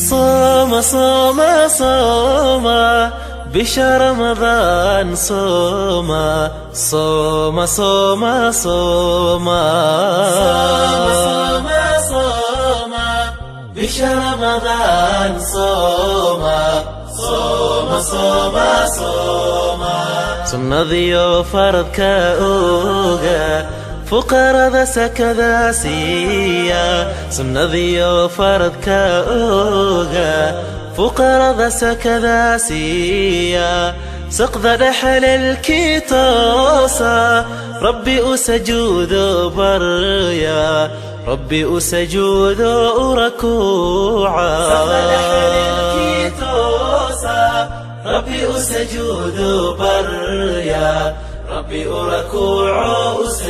صوم صوم صوم بشهر رمضان، صوم صوم صوم صوم صوم صوم بشهر رمضان، صوم صوم صوم صوم. Sunnadiyo faradka oga, fuqarada sakada siiya. Sunnadiyo faradka oga, fuqarada sakada siiya. Saqda dhexalelkii toosa, Rabbi u sajuudo barya, Rabbi u sajuudo u rakuuca. Rabbi u sajuudo barya, Rabbi u rakuuco u.